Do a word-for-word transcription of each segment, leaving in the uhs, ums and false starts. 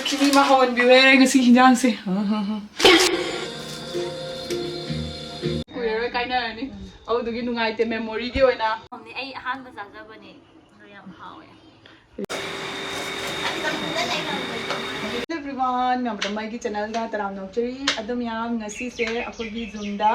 ꯁꯤꯅꯤ ꯃꯥ ꯍꯧꯍꯟꯕꯤꯌꯨꯍꯦ ꯉꯁꯤ ꯍꯤꯟꯖꯥꯡꯁꯦ꯫ ꯀꯨꯏꯔꯔꯣꯏ ꯀꯥꯏꯅꯔꯅꯤ꯫ ꯑꯗꯨꯗꯨꯒꯤ ꯅꯨꯡꯉꯥꯏꯇꯦ, memoryꯒꯤ ꯑꯣꯏꯅ꯫ ꯑꯩ ꯑꯍꯥꯟꯕ ꯆꯥꯖꯕꯅꯦ, ꯑꯗꯣ ꯌꯥꯝ ꯍꯥꯎꯋꯦ꯫ Hello everyone, ꯃꯌꯥꯝ ꯑꯩꯒꯤ channelꯗ ꯇꯔꯥꯝꯅ ꯑꯣꯛꯆꯔꯤ꯫ ꯑꯗꯣ ꯃꯌꯥꯝ, ꯉꯁꯤꯁꯦ ꯑꯩꯈꯣꯏꯒꯤ Zoomꯗ,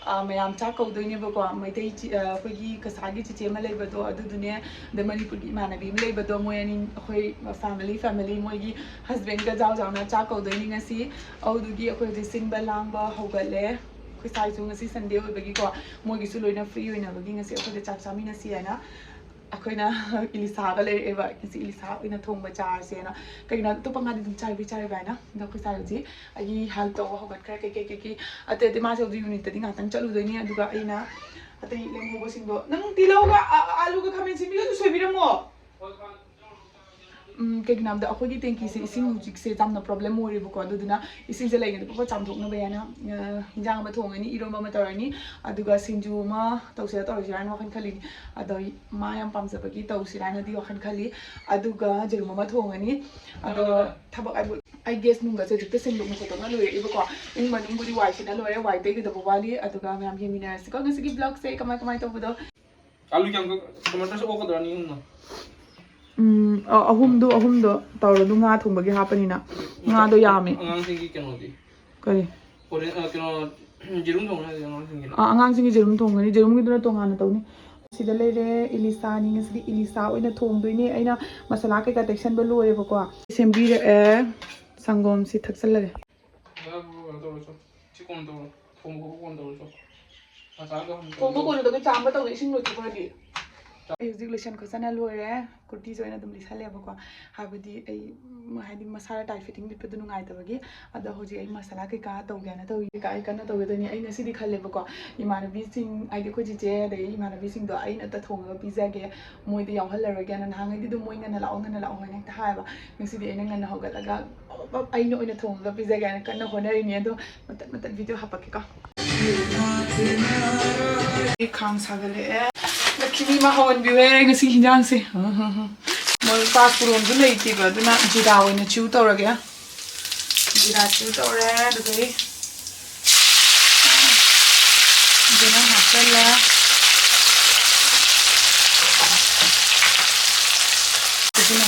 ꯑ, ꯃꯌꯥꯝ ꯆꯥꯛ ꯀꯧꯗꯣꯏꯅꯦꯕꯀꯣ꯫ ꯃꯩꯇꯩ ꯆꯤ-, ꯑ, ꯑꯩꯈꯣꯏꯒꯤ ꯀꯁꯥꯔꯒꯤ ꯆꯤꯆꯦ ꯑꯃ ꯂꯩꯕꯗꯣ, ꯑꯗꯨꯗꯨꯅꯦ, ꯑꯗ ꯃꯅꯤꯄꯨꯔꯒꯤ ꯏꯃꯥꯟꯅꯕꯤ ꯑꯃ ꯂꯩꯕꯗꯣ, ꯃꯣꯏ ꯑꯅꯤ, ꯑꯩꯈꯣꯏ family, family, ꯃꯣꯏꯒꯤ husbandꯀ ꯖꯥꯎ ꯖꯥꯎꯅ ꯆꯥꯛ ꯀꯧꯗꯣꯏꯅꯤ ꯉꯁꯤ꯫ ꯑꯗꯨꯗꯨꯒꯤ ꯑꯩꯈꯣꯏ ꯍꯧꯖꯤꯛ ꯁꯤꯟꯕ ꯂꯥꯡꯕ ꯍꯧꯒꯠꯂꯦ꯫ ꯑꯩꯈꯣꯏ ꯁꯥꯏꯁꯨ ꯉꯁꯤ Sunday ꯑꯣꯏꯕꯒꯤꯀꯣ, ꯃꯣꯏꯒꯤꯁꯨ ꯂꯣꯏꯅ free ꯑꯣꯏꯅꯕꯒꯤ ꯉꯁꯤ ꯑꯩꯈꯣꯏꯗ ꯆꯥꯛ ꯆꯥꯃꯤꯟꯅꯁꯤ ꯍꯥꯏꯅ ꯑꯩꯈꯣꯏꯅ ꯏꯂꯤꯁꯥꯒ ꯂꯩꯔꯛꯑꯦꯕ꯫ ꯉꯁꯤ ꯏꯂꯤꯁꯥ ꯑꯣꯏꯅ ꯊꯣꯡꯕ ꯆꯥꯔꯁꯦꯅ꯫ ꯀꯩꯒꯤꯅꯣ ꯍꯥꯏꯗꯤ ꯑꯇꯣꯞꯄ ꯉꯥꯗꯤ ꯑꯗꯨꯝ ꯆꯥꯏꯕꯤ ꯆꯥꯏꯕ ꯍꯥꯏꯅ꯫ ꯑꯗꯣ ꯑꯩꯈꯣꯏ ꯁꯥꯏ ꯍꯧꯖꯤꯛ ꯑꯩꯒꯤ help ꯇꯧꯕ ꯍꯧꯒꯠꯈ꯭ꯔꯦ꯫ ꯀꯩ ꯀꯩ ꯀꯩ ꯀꯩ ꯑꯇꯩ ꯑꯇꯩ ꯃꯥꯁꯦ ꯍꯧꯖꯤꯛ unitꯇꯗꯤ ꯉꯥꯛꯇꯪ ꯆꯠꯂꯨꯗꯣꯏꯅꯤ꯫ ꯑꯗꯨꯒ ꯑꯩꯅ ꯑꯇꯩ ꯂꯦꯝꯍꯧꯕꯁꯤꯡꯗꯣ, ꯅꯪ ꯇꯤꯜꯍꯧꯒ ꯑ-, ꯑ-, ꯑꯂꯨꯒ ꯈꯥꯃꯦꯟ ꯁꯤꯟꯕꯤꯒꯁꯨ ꯁꯣꯏꯕꯤꯔꯝꯃꯣ꯫ ꯎꯝ, ꯀꯩꯒꯤꯅꯣ ꯍꯥꯏꯕꯗ ꯑꯩꯈꯣꯏꯒꯤ tankiꯁꯦ ꯏꯁꯤꯡ ꯍꯧꯖꯤꯛꯁꯦ ꯌꯥꯝꯅ problem ꯑꯣꯏꯔꯦꯕꯀꯣ, ꯑꯗꯨꯗꯨꯅ ꯏꯁꯤꯡꯁꯦ ꯂꯩꯔꯤꯉꯩꯗ ꯄꯠ ꯄꯠ ꯆꯥꯝꯊꯣꯛꯅꯕ ꯍꯥꯏꯅ, ꯑ, ꯍꯤꯟꯖꯥꯡ ꯑꯃ ꯊꯣꯡꯉꯅꯤ, ꯏꯔꯣꯝꯕ ꯑꯃ ꯇꯧꯔꯅꯤ, ꯑꯗꯨꯒ ꯁꯤꯡꯖꯨ ꯑꯃ ꯇꯧꯁꯤꯔꯥ ꯇꯧꯔꯣꯏꯁꯤꯔꯥ ꯍꯥꯏꯅ ꯋꯥꯈꯜ ꯈꯜꯂꯤꯅꯤ꯫ ꯑꯗꯣ ꯃꯥ ꯌꯥꯝ ꯄꯥꯝꯖꯕꯒꯤ ꯇꯧꯁꯤꯔꯥ ꯍꯥꯏꯅꯗꯤ ꯋꯥꯈꯜ ꯈꯜꯂꯤ꯫ ꯑꯗꯨꯒ ꯌꯦꯔꯨꯝ ꯑꯃ ꯊꯣꯡꯉꯅꯤ꯫ ꯑꯗꯣ ꯊꯕꯛ ꯍꯥꯏꯕꯨ ꯑꯩ gas ꯅꯨꯡꯒꯁꯦ ꯍꯧꯖꯤꯛꯇ ꯁꯦꯡꯗꯣꯛꯅ ꯈꯣꯠꯇꯣꯛꯅ ꯂꯣꯏꯔꯛꯏꯕꯀꯣ꯫ ꯏꯃꯨꯡ ꯃꯅꯨꯡꯕꯨꯗꯤ ꯋꯥꯏ ꯁꯤꯠꯅ ꯂꯣꯏꯔꯦ, ꯋꯥꯏ ꯇꯩꯒꯗꯕ ꯋꯥꯠꯂꯤ꯫ ꯑꯗꯨꯒ ꯃꯌꯥꯝ ꯌꯦꯡꯃꯤꯟꯅꯔꯁꯤꯀꯣ ꯉꯁꯤꯒꯤ vlogꯁꯦ ꯀꯃꯥꯏ ꯀꯃꯥꯏ ꯇꯧꯕꯗꯣ꯫ ꯑꯂꯨ ꯀꯌꯥꯝ ꯀꯛ-, ꯇꯃꯥꯇꯔꯁꯨ ꯑꯣꯛꯀꯗ꯭ꯔꯥ ꯑꯅꯤ ꯑꯍꯨꯝꯅ? ꯎꯝ, ꯑ, ꯑꯍꯨꯝꯗꯣ, ꯑꯍꯨꯝꯗꯣ ꯇꯧꯔꯣ, ꯑꯗꯨ ꯉꯥ ꯊꯣꯡꯕꯒꯤ ꯍꯥꯞꯄꯅꯤꯅ꯫ ꯉꯥꯗꯣ ꯌꯥꯝꯃꯦ꯫ ꯑꯉꯥꯡꯁꯤꯡꯒꯤ ꯀꯩꯅꯣꯗꯤ? ꯀꯔꯤ? ꯍꯣꯔꯦꯟ, ꯑ, ꯀꯩꯅꯣ, ꯌꯦꯔꯨꯝ ꯊꯣꯡꯉꯦ ꯍꯥꯏꯗꯤ ꯑꯉꯥꯡꯁꯤꯡꯒꯤꯅ? ꯑ, ꯑꯉꯥꯡꯁꯤꯡꯒꯤ ꯌꯦꯔꯨꯝ ꯊꯣꯡꯒꯅꯤ, ꯌꯦꯔꯨꯝꯒꯤꯗꯨꯅ ꯇꯣꯉꯥꯟꯅ ꯇꯧꯅꯤ꯫ ꯁꯤꯗ ꯂꯩꯔꯦ, ꯏꯂꯤꯁꯥꯅꯤ꯫ ꯉꯁꯤꯗꯤ ꯏꯂꯤꯁꯥ ꯑꯣꯏꯅ ꯊꯣꯡꯗꯣꯏꯅꯦ꯫ ꯑꯩꯅ ꯃꯁꯥꯂꯥ ꯀꯩꯀꯥ ꯇꯩꯁꯟꯕ ꯂꯣꯏꯔꯦꯕꯀꯣ꯫ ꯁꯦꯝꯕꯤꯔꯛꯑꯦ꯫ ꯁꯪꯒꯣꯝꯁꯤ ꯊꯛꯆꯜꯂꯒꯦ꯫ ꯀꯩꯅꯣ ꯇꯧꯔꯣ, ꯁꯤ ꯀꯣꯟꯅ ꯇꯧꯔꯣ, ꯊꯣꯡꯕ ꯈꯣꯠꯄ ꯀꯣꯟꯅ ꯇꯧꯔꯣ, ꯆꯣ꯫ ꯃꯁꯥꯗꯣ ꯍꯥꯟꯅ ꯊꯣꯡꯕ ꯇꯧꯔꯣ꯫ ꯀꯣꯟꯅ ꯇꯧꯒꯦ, ꯆꯥꯝꯕ ꯇꯧꯒꯦ, ꯏꯁꯤꯡ ꯂꯣꯏꯊꯣꯛꯈ꯭ꯔꯗꯤ꯫ ꯑꯩ ꯍꯧꯖꯤꯛ ꯂꯣꯏꯁꯟ ꯈꯣꯠꯆꯟꯅ ꯂꯣꯏꯔꯦ꯫ ꯀꯨꯔꯇꯤꯁꯦ ꯑꯣꯏꯅ ꯑꯗꯨꯝ ꯂꯤꯠꯁꯜꯂꯦꯕꯀꯣ꯫ ꯍꯥꯏꯕꯗꯤ ꯑꯩ, ꯎꯝ, ꯍꯥꯏꯗꯤ ꯃꯁꯥꯗ tight fitting ꯂꯤꯠꯄꯗꯣ ꯅꯨꯡꯉꯥꯏꯇꯕꯒꯤ꯫ ꯑꯗꯣ ꯍꯧꯖꯤꯛ ꯑꯩ ꯃꯁꯥꯂꯥ ꯀꯩꯀꯥ ꯇꯧꯒꯦꯅ ꯇꯧꯔꯤ꯫ ꯀꯩꯀꯥ ꯑꯩ ꯀꯟꯅ ꯇꯧꯒꯗꯣꯏꯅꯤ꯫ ꯑꯩ ꯉꯁꯤꯗꯤ ꯈꯜꯂꯦꯕꯀꯣ, ꯏꯃꯥꯟꯅꯕꯤꯁꯤꯡ, ꯍꯥꯏꯗꯤ ꯑꯩꯈꯣꯏ ꯆꯤꯆꯦ ꯑꯗꯒꯤ ꯏꯃꯥꯟꯅꯕꯤꯁꯤꯡꯗꯣ ꯑꯩꯅ ꯑꯝꯇ ꯊꯣꯡꯉꯒ ꯄꯤꯖꯒꯦ, ꯃꯣꯏꯗ ꯌꯥꯎꯍꯜꯂꯔꯣꯏꯒꯦꯅ꯫ ꯅꯍꯥꯟꯉꯩꯗꯤ ꯑꯗꯨꯝ ꯃꯣꯏ ꯉꯟꯅ ꯂꯥꯛꯑꯣ, ꯉꯟꯅ ꯂꯥꯛꯑꯣ ꯍꯥꯏꯅ ꯍꯦꯛꯇ ꯍꯥꯏꯌꯦꯕ꯫ ꯉꯁꯤꯗꯤ ꯑꯩꯅ ꯉꯟꯅ ꯍꯧꯒꯠꯂꯒ ꯑꯩꯅ ꯑꯣꯏꯅ ꯊꯣꯡꯉꯒ ꯄꯤꯖꯒꯦ ꯍꯥꯏꯅ ꯀꯟꯅ ꯍꯣꯠꯅꯔꯤꯅꯤ꯫ ꯑꯗꯣ ꯃꯇꯠ ꯃꯇꯠ video ꯍꯥꯄꯛꯀꯦꯀꯣ꯫ ꯑꯩ ꯈꯥꯡ ꯁꯥꯒꯠꯂꯛꯑꯦ꯫ ꯂꯛꯈꯤꯃꯤ ꯃꯥ ꯍꯧꯍꯟꯕꯤꯌꯨꯍꯦ ꯉꯁꯤ ꯍꯤꯟꯖꯥꯡꯁꯦ꯫ ꯄꯥꯁ ꯄꯨꯔꯣꯟꯁꯨ ꯂꯩꯇꯦꯕ, ꯑꯗꯨꯅ ꯖꯤꯔꯥ ꯑꯣꯏꯅ ꯆꯤꯌꯨ ꯇꯧꯔꯒꯦ꯫ ꯖꯤꯔꯥ ꯆꯤꯌꯨ ꯇꯧꯔꯦ, ꯑꯗꯨꯗꯩ ꯖꯤꯔꯥ ꯍꯥꯞꯆꯜꯂꯦ꯫ ꯑꯗꯨꯅ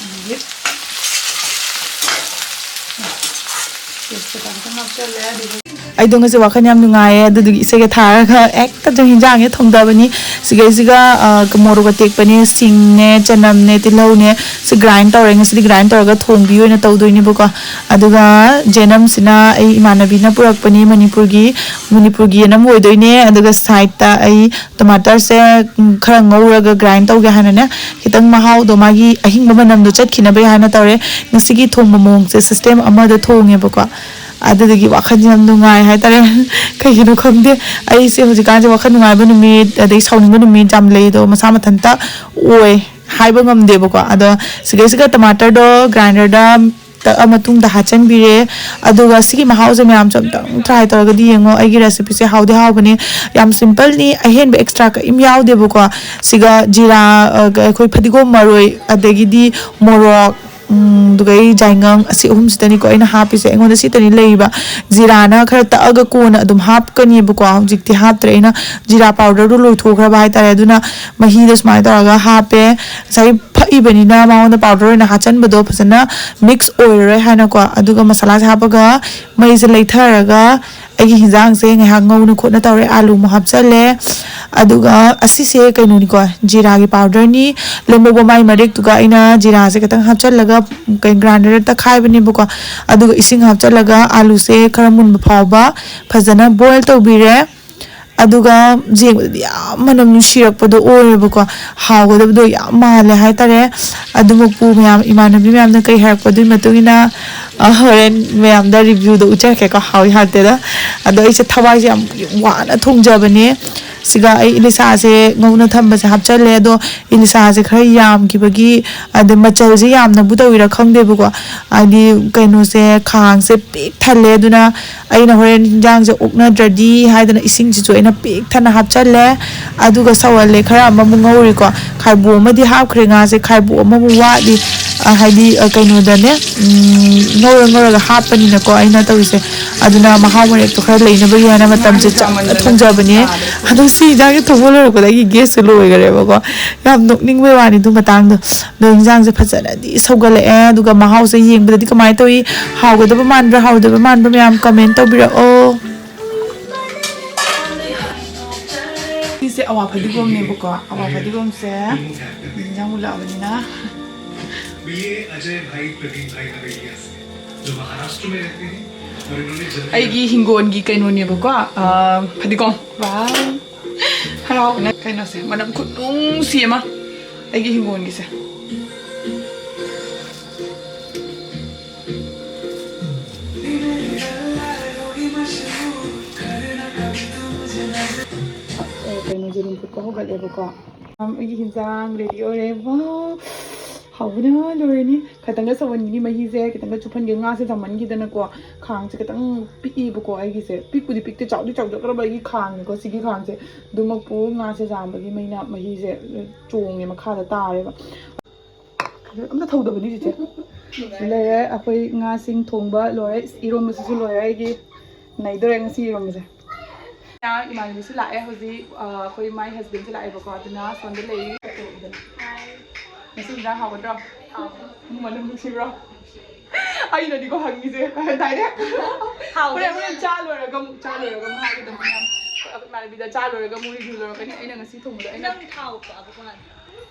ꯑꯗꯒꯤ ꯇꯦꯖꯄꯇꯥ ꯈꯤꯇꯪ ꯍꯥꯞꯆꯜꯂꯦ, ꯑꯗꯨꯒ ꯑꯩꯗꯣ ꯉꯁꯤ ꯋꯥꯈꯜ ꯌꯥꯝ ꯅꯨꯡꯉꯥꯏꯌꯦ, ꯑꯗꯨꯗꯨꯒꯤ ꯏꯁꯩꯒ ꯊꯥꯔꯒ ꯍꯦꯛꯇ ꯁꯨꯝ ꯍꯤꯟꯖꯥꯡꯁꯦ ꯊꯣꯡꯗꯕꯅꯤ꯫ ꯁꯤꯒꯩꯁꯤꯒ, ꯑ, ꯃꯣꯔꯣꯛ ꯑꯇꯦꯛꯄꯅꯦ, ꯁꯤꯡꯅꯦ, ꯆꯅꯝꯅꯦ, ꯇꯤꯜꯍꯧꯅꯦ, ꯁꯤ ꯒ꯭ꯔꯥꯏꯟ ꯇꯧꯔꯦ꯫ ꯉꯁꯤꯗꯤ ꯒ꯭ꯔꯥꯏꯟ ꯇꯧꯔꯒ ꯊꯣꯡꯕꯤ ꯑꯣꯏꯅ ꯇꯧꯗꯣꯏꯅꯦꯕꯀꯣ꯫ ꯑꯗꯨꯒ ꯖꯦꯅꯝꯁꯤꯅ ꯑꯩ ꯏꯃꯥꯟꯅꯕꯤꯅ ꯄꯨꯔꯛꯄꯅꯤ, ꯃꯅꯤꯄꯨꯔꯒꯤ, ꯃꯅꯤꯄꯨꯔꯒꯤ ꯌꯦꯅꯝ ꯑꯣꯏꯗꯣꯏꯅꯦ꯫ ꯑꯗꯨꯒ ꯁꯥꯏꯠꯇ ꯑꯩ ꯇꯃꯥꯇꯔꯁꯦ, ꯎꯝ, ꯈꯔ ꯉꯧꯔꯒ ꯒ꯭ꯔꯥꯏꯟ ꯇꯧꯒꯦ ꯍꯥꯏꯅꯅꯦ, ꯈꯤꯇꯪ ꯃꯍꯥꯎꯗꯣ, ꯃꯥꯒꯤ ꯑꯍꯤꯡꯕ ꯃꯅꯝꯗꯣ ꯆꯠꯈꯤꯅꯕ ꯍꯥꯏꯅ ꯇꯧꯔꯦ꯫ ꯉꯁꯤꯒꯤ ꯊꯣꯡꯕ ꯃꯑꯣꯡꯁꯦ ꯁꯤꯁꯇꯦꯝ ꯑꯃꯗ ꯊꯣꯡꯉꯦꯕꯀꯣ꯫ ꯑꯗꯨꯗꯒꯤ ꯋꯥꯈꯜꯁꯦ ꯌꯥꯝ ꯅꯨꯡꯉꯥꯏ ꯍꯥꯏꯇꯥꯔꯦ꯫ ꯀꯩꯒꯤꯅꯣ ꯈꯪꯗꯦ, ꯑꯩꯁꯦ ꯍꯧꯖꯤꯛꯀꯥꯟꯁꯦ ꯋꯥꯈꯜ ꯅꯨꯡꯉꯥꯏꯕ ꯅꯨꯃꯤꯠ ꯑꯗꯩ ꯁꯥꯎꯅꯤꯡꯕ ꯅꯨꯃꯤꯠ ꯌꯥꯝ ꯂꯩ, ꯑꯗꯣ ꯃꯁꯥ ꯃꯊꯟꯇ ꯑꯣꯏ, ꯍꯥꯏꯕ ꯉꯝꯗꯦꯕꯀꯣ꯫ ꯑꯗꯣ ꯁꯤꯗꯩꯁꯤꯗ ꯇꯃꯥꯇꯔꯗꯣ ꯒ꯭ꯔꯥꯏꯟꯗꯔꯗ ꯇꯛꯑ ꯃꯇꯨꯡꯗ ꯍꯥꯞꯆꯤꯟꯕꯤꯔꯦ꯫ ꯑꯗꯨꯒ ꯁꯤꯒꯤ ꯃꯍꯥꯎꯁꯦ ꯃꯌꯥꯝꯁꯨ ꯑꯝꯇꯪ ꯇ꯭ꯔꯥꯏ ꯇꯧꯔꯒꯗꯤ ꯌꯦꯡꯉꯣ꯫ ꯑꯩꯒꯤ ꯔꯦꯁꯤꯄꯤꯁꯦ ꯍꯥꯎꯗꯤ ꯍꯥꯎꯕꯅꯤ, ꯌꯥꯝ ꯁꯤꯝꯄꯜꯅꯤ, ꯑꯍꯦꯟꯕ ꯑꯦꯛꯁꯇ꯭ꯔꯥ ꯀꯔꯤꯝ ꯌꯥꯎꯗꯦꯕꯀꯣ꯫ ꯁꯤꯒ ꯖꯤꯔꯥ, ꯑ, ꯑꯩꯈꯣꯏ ꯐꯗꯤꯒꯣꯝ, ꯃꯔꯣꯏ, ꯑꯗꯒꯤꯗꯤ ꯃꯣꯔꯣꯛ, ꯎꯝ, ꯑꯗꯨꯒ ꯑꯩ ꯖꯥꯏꯉꯪ, ꯑꯁꯤ ꯑꯍꯨꯝꯁꯤꯗꯅꯤꯀꯣ ꯑꯩꯅ ꯍꯥꯞꯄꯤꯁꯦ꯫ ꯑꯩꯉꯣꯟꯗ ꯁꯤꯇꯅꯤ ꯂꯩꯔꯤꯕ꯫ ꯖꯤꯔꯥꯅ ꯈꯔ ꯇꯛꯑꯒ ꯀꯣꯟꯅ ꯑꯗꯨꯝ ꯍꯥꯞꯀꯅꯤꯕꯀꯣ, ꯍꯧꯖꯤꯛꯇꯤ ꯍꯥꯞꯇ꯭ꯔꯦ꯫ ꯑꯩꯅ ꯖꯤꯔꯥ ꯄꯥꯎꯗꯔꯗꯣ ꯂꯣꯏꯊꯣꯛꯈ꯭ꯔꯕ ꯍꯥꯏꯇꯥꯔꯦ, ꯑꯗꯨꯅ ꯃꯍꯤꯗꯣ ꯁꯨꯃꯥꯏꯅ ꯇꯧꯔꯒ ꯍꯥꯞꯄꯦ꯫ ꯉꯁꯥꯏ ꯐꯛꯏꯕꯅꯤꯅ ꯃꯉꯣꯟꯗ ꯄꯥꯎꯗꯔ ꯑꯣꯏꯅ ꯍꯥꯞꯆꯟꯕꯗꯣ ꯐꯖꯅ ꯃꯤꯛꯁ ꯑꯣꯏꯔꯔꯣꯏ ꯍꯥꯏꯅꯀꯣ꯫ ꯑꯗꯨꯒ ꯃꯁꯥꯂꯥꯁꯦ ꯍꯥꯞꯄꯒ ꯃꯩꯁꯦ ꯂꯩꯊꯔꯒ ꯑꯩꯒꯤ ꯍꯤꯟꯖꯥꯡꯁꯦ ꯉꯥꯏꯍꯥꯛ ꯉꯧꯅ ꯈꯣꯠꯅ ꯇꯧꯔꯦ꯫ ꯑꯥꯂꯨ ꯑꯃꯨꯛ ꯍꯥꯞꯆꯜꯂꯦ꯫ ꯑꯗꯨꯒ ꯑꯁꯤꯁꯦ ꯀꯩꯅꯣꯅꯤꯀꯣ, ꯖꯤꯔꯥꯒꯤ ꯄꯥꯎꯗꯔꯅꯤ꯫ ꯂꯦꯝꯍꯧꯕ ꯃꯥꯏ ꯃꯔꯦꯛꯇꯨꯒ ꯑꯩꯅ ꯖꯤꯔꯥꯁꯦ ꯈꯤꯇꯪ ꯍꯥꯞꯆꯜꯂꯒ ꯀꯩ ꯒ꯭ꯔꯥꯏꯟꯗꯔꯗ ꯇꯛꯈꯥꯏꯕꯅꯦꯕꯀꯣ꯫ ꯑꯗꯨꯒ ꯏꯁꯤꯡ ꯍꯥꯞꯆꯜꯂꯒ ꯑꯥꯂꯨꯁꯦ ꯈꯔ ꯃꯨꯟꯕ ꯐꯥꯎꯕ ꯐꯖꯅ ꯕꯣꯏꯜ ꯇꯧꯕꯤꯔꯦ꯫ ꯑꯗꯨꯒ ꯌꯦꯡꯕꯗꯗꯤ ꯌꯥꯝ ꯃꯅꯝ ꯅꯨꯡꯁꯤꯔꯛꯄꯗꯣ ꯑꯣꯏꯌꯦꯕꯀꯣ꯫ ꯍꯥꯎꯒꯗꯕꯗꯣ ꯌꯥꯝ ꯃꯥꯜꯂꯦ ꯍꯥꯏꯇꯥꯔꯦ꯫ ꯑꯗꯨꯃꯛꯄꯨ ꯃꯌꯥꯝ, ꯏꯃꯥꯟꯅꯕꯤ ꯃꯌꯥꯝꯅ ꯀꯩ ꯍꯥꯏꯔꯛꯄ, ꯑꯗꯨꯒꯤ ꯃꯇꯨꯡ ꯏꯟꯅ, ꯑ, ꯍꯣꯔꯦꯟ ꯃꯌꯥꯝꯗ ꯔꯤꯚ꯭ꯌꯨꯗꯣ ꯎꯠꯆꯔꯛꯀꯦꯀꯣ, ꯍꯥꯎꯏ ꯍꯥꯎꯇꯦꯗ꯫ ꯑꯗꯣ ꯑꯩꯁꯦ ꯊꯋꯥꯏꯁꯦ ꯌꯥꯝ ꯋꯥꯅ ꯊꯣꯡꯖꯕꯅꯦ꯫ ꯁꯤꯒ ꯑꯩ ꯏꯂꯤꯁꯥꯁꯦ ꯉꯧꯅ ꯊꯝꯕꯁꯦ ꯍꯥꯞꯆꯜꯂꯦ꯫ ꯑꯗꯣ ꯏꯂꯤꯁꯥꯁꯦ ꯈꯔ ꯌꯥꯝꯈꯤꯕꯒꯤ, ꯑꯗꯩ ꯃꯆꯜꯁꯦ ꯌꯥꯝꯅꯕꯨ ꯇꯧꯔꯤꯔꯥ ꯈꯪꯗꯦꯕꯀꯣ, ꯍꯥꯏꯗꯤ ꯀꯩꯅꯣꯁꯦ, ꯈꯥꯡꯁꯦ ꯄꯤꯛ ꯊꯜꯂꯦ꯫ ꯑꯗꯨꯅ ꯑꯩꯅ ꯍꯣꯔꯦꯟ ꯍꯤꯟꯖꯥꯡꯁꯦ ꯑꯣꯛꯅꯗ꯭ꯔꯗꯤ ꯍꯥꯏꯗꯅ ꯏꯁꯤꯡꯁꯤꯁꯨ ꯑꯩꯅ ꯄꯤꯛ ꯊꯟꯅ ꯍꯥꯞꯆꯜꯂꯦ꯫ ꯑꯗꯨꯒ ꯁꯧꯍꯜꯂꯦ꯫ ꯈꯔ ꯑꯃꯃꯨꯛ ꯉꯧꯔꯤꯀꯣ, ꯈꯥꯏꯕꯣꯛ ꯑꯃꯗꯤ ꯍꯥꯞꯈ꯭ꯔꯦ ꯉꯥꯁꯦ, ꯈꯥꯏꯕꯣꯛ ꯑꯃꯃꯨꯛ ꯋꯥꯠꯂꯤ꯫ ꯑ, ꯍꯥꯏꯗꯤ, ꯑ, ꯀꯩꯅꯣꯗꯅꯦ, ꯎꯝ, ꯉꯧꯔ ꯉꯧꯔꯒ ꯍꯥꯞꯄꯅꯤꯅꯀꯣ ꯑꯩꯅ ꯇꯧꯔꯤꯁꯦ꯫ ꯑꯗꯨꯅ ꯃꯍꯥꯎ ꯃꯔꯦꯛꯇꯣ ꯈꯔ ꯂꯩꯅꯕꯒꯤ ꯍꯥꯏꯅ ꯃꯇꯝꯁꯦ ꯆꯞꯅ ꯊꯣꯡꯖꯕꯅꯦ꯫ ꯑꯗꯣ ꯁꯤ ꯍꯤꯟꯖꯥꯡꯁꯦ ꯊꯣꯡꯕ ꯂꯣꯏꯔꯛꯄꯗ ꯑꯩꯒꯤ ꯒꯦꯁꯁꯦ ꯂꯣꯏꯈꯔꯦꯕꯀꯣ꯫ ꯌꯥꯝ ꯅꯣꯛꯅꯤꯡꯕꯩ ꯋꯥꯅꯤ ꯑꯗꯨ ꯃꯇꯥꯡꯗꯣ꯫ ꯑꯗꯣ ꯍꯤꯟꯖꯥꯡꯁꯦ ꯐꯖꯅꯗꯤ ꯁꯧꯒꯠꯂꯛꯑꯦ꯫ ꯑꯗꯨꯒ ꯃꯍꯥꯎꯁꯦ ꯌꯦꯡꯕꯗꯗꯤ ꯀꯃꯥꯏꯅ ꯇꯧꯏ? ꯍꯥꯎꯒꯗꯕ ꯃꯥꯟꯕ꯭ꯔꯥ, ꯍꯥꯎꯗꯕ ꯃꯥꯟꯕ꯭ꯔꯥ? ꯃꯌꯥꯝ ꯀꯃꯦꯟ ꯇꯧꯕꯤꯔꯛꯑꯣ꯫ ꯁꯤꯁꯦ ꯑꯋꯥ ꯐꯗꯤꯒꯣꯝꯅꯦꯕꯀꯣ꯫ ꯑꯋꯥ ꯐꯗꯤꯒꯣꯝꯁꯦ ꯌꯦꯟꯖꯥꯡ ꯃꯨꯜꯂꯛꯑꯕꯅꯤꯅ꯫ ये अजय भाई, प्रदीप भाई का आइडिया है, जो महाराष्ट्र में रहते हैं और इन्होंने जंगल ꯑꯩꯒꯤ ꯍꯤꯡꯒꯣꯜꯒꯤ ꯀꯩꯅꯣꯅꯦꯕꯀꯣ, ꯑ, ꯐꯗꯤꯒꯣꯝ꯫ ꯋꯥꯎ꯫ ꯍꯔꯥꯎꯕꯅ ꯀꯩꯅꯣꯁꯦ, ꯃꯅꯝ ꯈꯨꯅꯨꯡꯁꯤ ꯑꯃ ꯑꯩꯒꯤ ꯍꯤꯡꯒꯣꯜꯒꯤꯁꯦ꯫ ꯑꯦ, ꯀꯩꯅꯣ, ꯌꯦꯔꯨꯝ ꯐꯨꯠꯄ ꯍꯧꯒꯠꯂꯦꯕꯀꯣ꯫ ꯑꯝ, ꯑꯩꯒꯤ ꯍꯤꯟꯖꯥꯡ ꯔꯦꯗꯤ ꯑꯣꯏꯔꯦ꯫ ꯋꯥꯎ! ꯍꯥꯎꯕꯅ ꯂꯣꯏꯔꯅꯤ꯫ ꯈꯤꯇꯪꯒ ꯁꯧꯍꯟꯈꯤꯅꯤ ꯃꯍꯤꯁꯦ, ꯈꯤꯇꯪꯒ ꯆꯨꯞꯍꯟꯒꯦ꯫ ꯉꯥꯁꯦ ꯆꯥꯃꯟꯈꯤꯗꯅꯀꯣ, ꯈꯥꯡꯁꯦ ꯈꯤꯇꯪ ꯄꯤꯛꯏꯕꯀꯣ ꯑꯩꯒꯤꯁꯦ꯫ ꯄꯤꯛꯄꯨꯗꯤ ꯄꯤꯛꯇꯦ, ꯆꯥꯎꯗꯤ ꯆꯥꯎꯖꯈ꯭ꯔꯕ ꯑꯩꯒꯤ ꯈꯥꯡꯅꯤꯀꯣ ꯁꯤꯒꯤ ꯈꯥꯡꯁꯦ꯫ ꯑꯗꯨꯃꯛꯄꯨ ꯉꯥꯁꯦ ꯆꯥꯝꯕꯒꯤ ꯃꯩꯅ ꯃꯍꯤꯁꯦ ꯆꯣꯡꯉꯦ, ꯃꯈꯥꯗ ꯇꯥꯔꯦꯕ꯫ ꯑꯝꯇ ꯊꯧꯗꯕꯅꯤ ꯆꯤꯆꯦ꯫ ꯂꯩꯔꯦ, ꯑꯩꯈꯣꯏ ꯉꯥꯁꯤꯡ ꯊꯣꯡꯕ ꯂꯣꯏꯔꯦ꯫ ꯏꯔꯣꯟꯕꯁꯤꯁꯨ ꯂꯣꯏꯔꯦ ꯑꯩꯒꯤ꯫ ꯅꯩꯗꯣꯔꯦ ꯉꯁꯤ ꯏꯔꯣꯟꯕꯁꯦ꯫ ꯏꯃꯥꯟꯅꯕꯤꯁꯨ ꯂꯥꯛꯑꯦ ꯍꯧꯖꯤꯛ, ꯑ, ꯑꯩꯈꯣꯏ ꯃꯥꯏ ꯍꯁꯕꯦꯟꯁꯨ ꯂꯥꯛꯑꯦꯕꯀꯣ, ꯑꯗꯨꯅ ꯁꯣꯝꯗ ꯂꯩꯔꯤ꯫ ꯉꯁꯤ ꯏꯟꯖꯥꯡ ꯍꯥꯎꯒꯗ꯭ꯔꯣ? ꯏꯃꯨꯡ ꯃꯅꯨꯡ ꯅꯨꯡꯁꯤꯕ꯭ꯔꯣ? ꯑꯩꯅꯗꯤꯀꯣ ꯍꯪꯉꯤꯁꯦ ꯗꯥꯏꯔꯦꯛ꯫ ꯍꯥꯎꯗꯣꯏꯅꯦ꯫ ꯍꯣꯔꯦꯟ, ꯍꯣꯔꯦꯟ ꯆꯥ ꯂꯣꯏꯔꯒ ꯑꯃꯨꯛ, ꯆꯥ ꯂꯣꯏꯔꯒ ꯑꯃꯨꯛ ꯍꯥꯏꯒꯗꯕꯅꯦ ꯃꯌꯥꯝ꯫ ꯏꯃꯥꯟꯅꯕꯤꯗ ꯆꯥ ꯂꯣꯏꯔꯒ ꯑꯃꯨꯛ ꯔꯤꯚꯤꯌꯨ ꯂꯧꯔꯛꯀꯅꯤ ꯑꯩꯅ ꯉꯁꯤ ꯊꯣꯡꯕꯗꯣ꯫ ꯑꯩꯅ ꯅꯪ ꯊꯥꯎ ꯀꯛꯑꯕ ꯀꯃꯥꯏꯅ?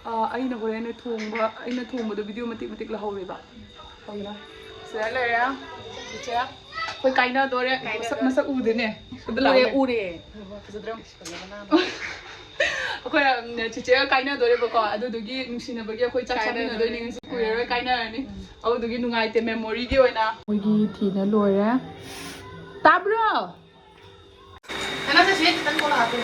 ꯑ, ꯑꯩꯅ ꯍꯣꯔꯦꯟ ꯊꯣꯡꯕ, ꯑꯩꯅ ꯊꯣꯡꯕꯗꯣ ꯚꯤꯗꯤꯑꯣ ꯃꯇꯦꯛ ꯃꯇꯦꯛ ꯂꯧꯍꯧꯔꯦꯕ꯫ ꯍꯧꯅ꯫ ꯁꯤꯗ ꯂꯩꯔꯦ꯫ ꯆꯤꯆꯦ꯫ ꯑꯩꯈꯣꯏ ꯀꯥꯏꯅꯗꯣꯔꯦ꯫ ꯀꯥꯏꯅꯗꯣꯔꯦ꯫ ꯃꯁꯛ, ꯃꯁꯛ ꯎꯗꯦꯅꯦ꯫ ꯁꯤꯗ ꯎꯔꯦ, ꯂꯥꯛꯑꯣꯅꯦ꯫ ꯎꯔꯦ꯫ ꯐꯖꯗ꯭ꯔꯣ? ꯐꯖꯕꯅ꯫ ꯑꯩꯈꯣꯏ, ꯎꯝ, ꯆꯤꯆꯦꯒ ꯀꯥꯏꯅꯗꯣꯔꯦꯕꯀꯣ꯫ ꯑꯗꯨꯗꯨꯒꯤ ꯅꯨꯡꯁꯤꯅꯕꯒꯤ ꯑꯩꯈꯣꯏ ꯆꯥꯛ ꯀꯥꯏꯅꯗꯣꯔꯦ꯫ ꯆꯥꯃꯤꯟꯅꯗꯣꯏꯅꯦ ꯉꯁꯤ꯫ ꯀꯨꯏꯔꯔꯣꯏ ꯀꯥꯏꯅꯔꯅꯤ꯫ ꯎꯝ꯫ ꯑꯗꯨꯗꯨꯒꯤ ꯅꯨꯡꯉꯥꯏꯇꯦ, ꯃꯦꯃꯣꯔꯤꯒꯤ ꯑꯣꯏꯅ꯫ ꯃꯣꯏꯒꯤ ꯊꯤꯅ ꯂꯣꯏꯔꯦ꯫ ꯇꯥꯕ꯭ꯔꯣ? ꯀꯩꯅꯣ, ꯁꯦ, ꯁꯦ, ꯈꯤꯇꯪ ꯊꯣꯛꯂꯛꯑꯣ꯫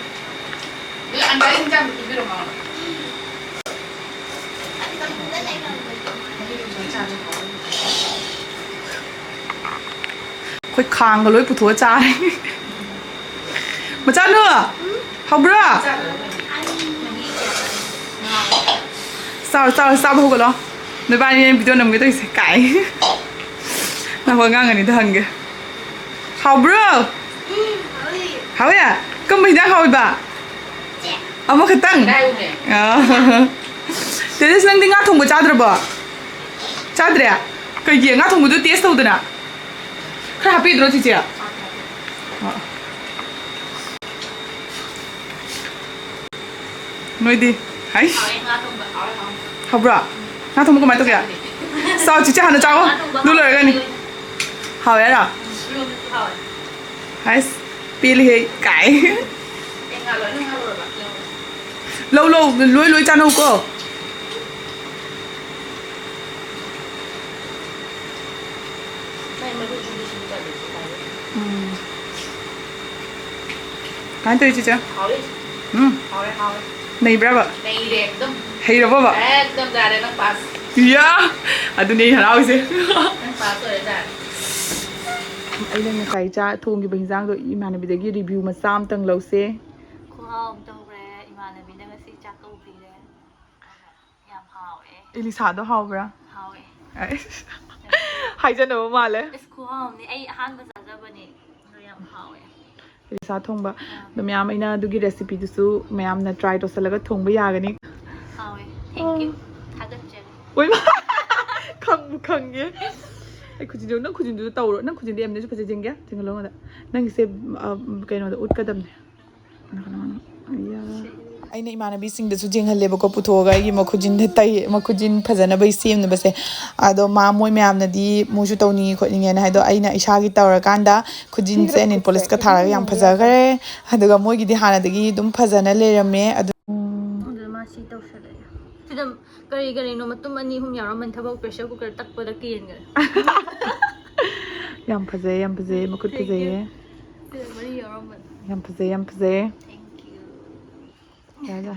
ꯑꯩꯈꯣꯏ ꯈꯥꯡꯒ ꯂꯣꯏ ꯄꯨꯊꯣꯛꯑ ꯆꯥꯔꯦ꯫ ꯃꯆꯥꯅꯨ, ꯍꯧꯕ꯭ꯔꯣ? ꯆꯥꯔꯣ, ꯆꯥꯔꯣ, ꯆꯥꯕ ꯍꯧꯒꯠꯂꯣ꯫ ꯅꯣꯏꯕꯥꯅꯤ ꯚꯤꯗꯤꯑꯣ ꯅꯝꯒꯦ ꯇꯧꯔꯤꯁꯦ ꯀꯥꯏ꯫ ꯅꯪ ꯑꯉꯥꯡ ꯑꯅꯤꯗ ꯍꯪꯒꯦ꯫ ꯍꯥꯎꯕ꯭ꯔꯣ? ꯍꯥꯎꯋꯦ꯫ ꯀꯔꯝꯕ ꯍꯤꯟꯖꯥꯡ ꯍꯥꯎꯋꯤꯕ? ꯑꯃꯈꯛꯇꯪ? ꯇꯦꯔꯦꯁ, ꯅꯪꯗꯤ ꯉꯥ ꯊꯣꯡꯕ ꯆꯥꯗ꯭ꯔꯕꯣ? ꯆꯥꯗ꯭ꯔꯦ? ꯀꯩꯒꯤ? ꯉꯥ ꯊꯣꯡꯕꯗꯣ ꯇꯦꯁ ꯇꯧꯗꯅ꯫ ꯈꯔ ꯍꯥꯞꯄꯤꯗ꯭ꯔꯣ, ꯆꯤꯆꯦ? ꯑ꯫ ꯅꯣꯏꯗꯤ? ꯍꯥꯏꯁ꯫ ꯍꯥꯎꯕ꯭ꯔꯣ? ꯉꯥ ꯊꯣꯡꯕ ꯀꯃꯥꯏꯅ ꯇꯧꯒꯦ? ꯆꯥꯎ, ꯆꯤꯆꯦ ꯍꯥꯟꯅ ꯆꯥꯎꯋꯣ꯫ ꯑꯗꯨ ꯂꯣꯏꯔꯒꯅꯤ꯫ ꯍꯥꯎꯋꯦ ꯍꯥꯏꯔꯣ? ꯍꯥꯏꯁ꯫ ꯄꯦꯜꯂꯤꯍꯦ ꯀꯥꯏ꯫ ꯂꯧ, ꯂꯧ, ꯂꯣꯏ, ꯂꯣꯏ ꯆꯥꯅꯧꯀꯣ꯫ ꯎꯝ꯫ ꯀꯃꯥꯏꯅ ꯇꯧꯔꯤ, ꯆꯤꯆꯦ? ꯍꯥꯎꯔꯤ꯫ ꯎꯝ꯫ ꯍꯥꯎꯔꯦ, ꯍꯥꯎꯔꯦ꯫ ꯅꯩꯕ꯭ꯔꯕ? ꯅꯩꯔꯦ ꯑꯗꯨꯝ꯫ ꯍꯩꯔꯕꯣꯕ? ꯑꯦ, ꯑꯗꯨꯝ ꯌꯥꯔꯦ, ꯅꯪ ꯄꯥꯁ꯫ ꯏꯌꯥ! ꯑꯗꯨꯅꯦ ꯑꯩ ꯍꯔꯥꯎꯔꯤꯁꯦ꯫ ꯅꯪ ꯄꯥꯁ ꯑꯣꯏꯔꯦ ꯇꯥꯔꯦ꯫ ꯑꯩꯅ ꯉꯁꯥꯏ ꯆꯥ ꯊꯣꯡꯈꯤꯕ ꯍꯤꯟꯖꯥꯡꯗꯣ ꯏꯃꯥꯟꯅꯕꯤꯗꯒꯤ ꯔꯤꯚ꯭ꯌꯨ ꯃꯆꯥ ꯑꯝꯇꯪ ꯂꯧꯁꯦ꯫ ꯈꯨꯍꯥꯎ ꯑꯃ ꯇꯧꯈ꯭ꯔꯦ꯫ ꯏꯃꯥꯟꯅꯕꯤꯅ ꯉꯁꯤ ꯆꯥꯛ ꯀꯧꯕꯤꯔꯦ꯫ ꯌꯥꯝ ꯍꯥꯎꯋꯦ꯫ ꯏꯂꯤꯁꯥꯗꯣ ꯍꯥꯎꯕ꯭ꯔꯥ? ꯍꯥꯎꯋꯦ꯫ ꯑꯩꯁ꯫ ꯍꯥꯏꯖꯅꯕ ꯃꯥꯜꯂꯦ꯫ ꯑꯁ, ꯈꯨꯍꯥꯎ ꯑꯃꯅꯦ꯫ ꯑꯩ ꯑꯍꯥꯟꯕ ꯆꯥꯖꯕꯅꯦ꯫ ꯑꯗꯣ ꯌꯥꯝ ꯍꯥꯎꯋꯦ꯫ ꯏꯂꯤꯁꯥ ꯊꯣꯡꯕ꯫ ꯑꯥ꯫ ꯑꯗꯣ ꯃꯌꯥꯝ, ꯑꯩꯅ ꯑꯗꯨꯒꯤ recipe ꯗꯨꯁꯨ ꯃꯌꯥꯝꯅ try ꯇꯧꯁꯜꯂꯒ ꯊꯣꯡꯕ ꯌꯥꯒꯅꯤ꯫ ꯍꯥꯎꯋꯦ꯫ Thank you꯫ ꯑꯣ꯫ ꯊꯥꯒꯠꯆꯔꯤ꯫ ꯑꯣꯏꯃꯥ! ꯈꯪꯕꯨ ꯈꯪꯉꯦ꯫ ꯑꯩ ꯈꯨꯖꯤꯟꯗꯨ, ꯅꯪ ꯈꯨꯖꯤꯟꯗꯨ ꯇꯧꯔꯣ꯫ ꯅꯪ ꯈꯨꯖꯤꯟꯗꯨ ꯑꯦꯝꯅꯁꯨ ꯐꯖꯩ, ꯌꯦꯡꯒꯦ꯫ ꯆꯤꯡꯍꯜꯂꯣ ꯑꯩꯉꯣꯟꯗ꯫ ꯅꯪꯒꯤꯁꯦ, ꯑ, ꯀꯩꯅꯣꯗ ꯎꯠꯀꯗꯕꯅꯦ꯫ ꯑꯩꯅ ꯏꯃꯥꯟꯅꯕꯤꯁꯤꯡꯗꯁꯨ ꯌꯦꯡꯍꯜꯂꯦꯕꯀꯣ, ꯄꯨꯊꯣꯛꯑꯒ ꯑꯩꯒꯤ ꯃꯈꯨꯖꯤꯟꯗ ꯇꯩ-, ꯃꯈꯨꯖꯤꯟ ꯐꯖꯅꯕꯒꯤ ꯁꯦꯝꯅꯕꯁꯦ꯫ ꯑꯗꯣ ꯃꯥ, ꯃꯣꯏ ꯃꯌꯥꯝꯅꯗꯤ ꯃꯣꯏꯁꯨ ꯇꯧꯅꯤꯡꯉꯤ ꯈꯣꯠꯅꯤꯡꯉꯦꯅ ꯍꯥꯏꯗꯣ, ꯑꯩꯅ ꯏꯁꯥꯒꯤ ꯇꯧꯔꯀꯥꯟꯗ ꯈꯨꯖꯤꯟꯁꯦ nail polish ꯀ ꯊꯥꯔꯒ ꯌꯥꯝ ꯐꯖꯈ꯭ꯔꯦ꯫ ꯑꯗꯨꯒ ꯃꯣꯏꯒꯤꯗꯤ ꯍꯥꯟꯅꯗꯒꯤ ꯑꯗꯨꯝ ꯐꯖꯅ ꯂꯩꯔꯝꯃꯦ꯫ ꯑꯗꯨ ꯑꯗꯨꯗ ꯃꯥ ꯁꯤ ꯇꯧꯁꯜꯂꯛꯑꯦ꯫ ꯁꯤꯗ ꯀꯔꯤ ꯀꯔꯤꯅꯣ ꯃꯇꯨꯝ ꯑꯅꯤ ꯑꯍꯨꯝ ꯌꯥꯎꯔꯝꯕꯅꯤ, ꯊꯕꯛ pressure cooker ꯇꯛꯄꯗ ꯀꯦꯟꯈ꯭ꯔꯦ꯫ ꯌꯥꯝ ꯐꯖꯩ, ꯌꯥꯝ ꯐꯖꯩ, ꯃꯈꯨꯠ ꯐꯖꯩꯌꯦ꯫ ꯁꯤꯗ ꯃꯔꯤ ꯌꯥꯎꯔꯝꯕꯅꯤ꯫ ꯌꯥꯝ ꯐꯖꯩ, ꯌꯥꯝ ꯐꯖꯩ꯫ Thank you꯫ ꯌꯥꯏꯗ꯫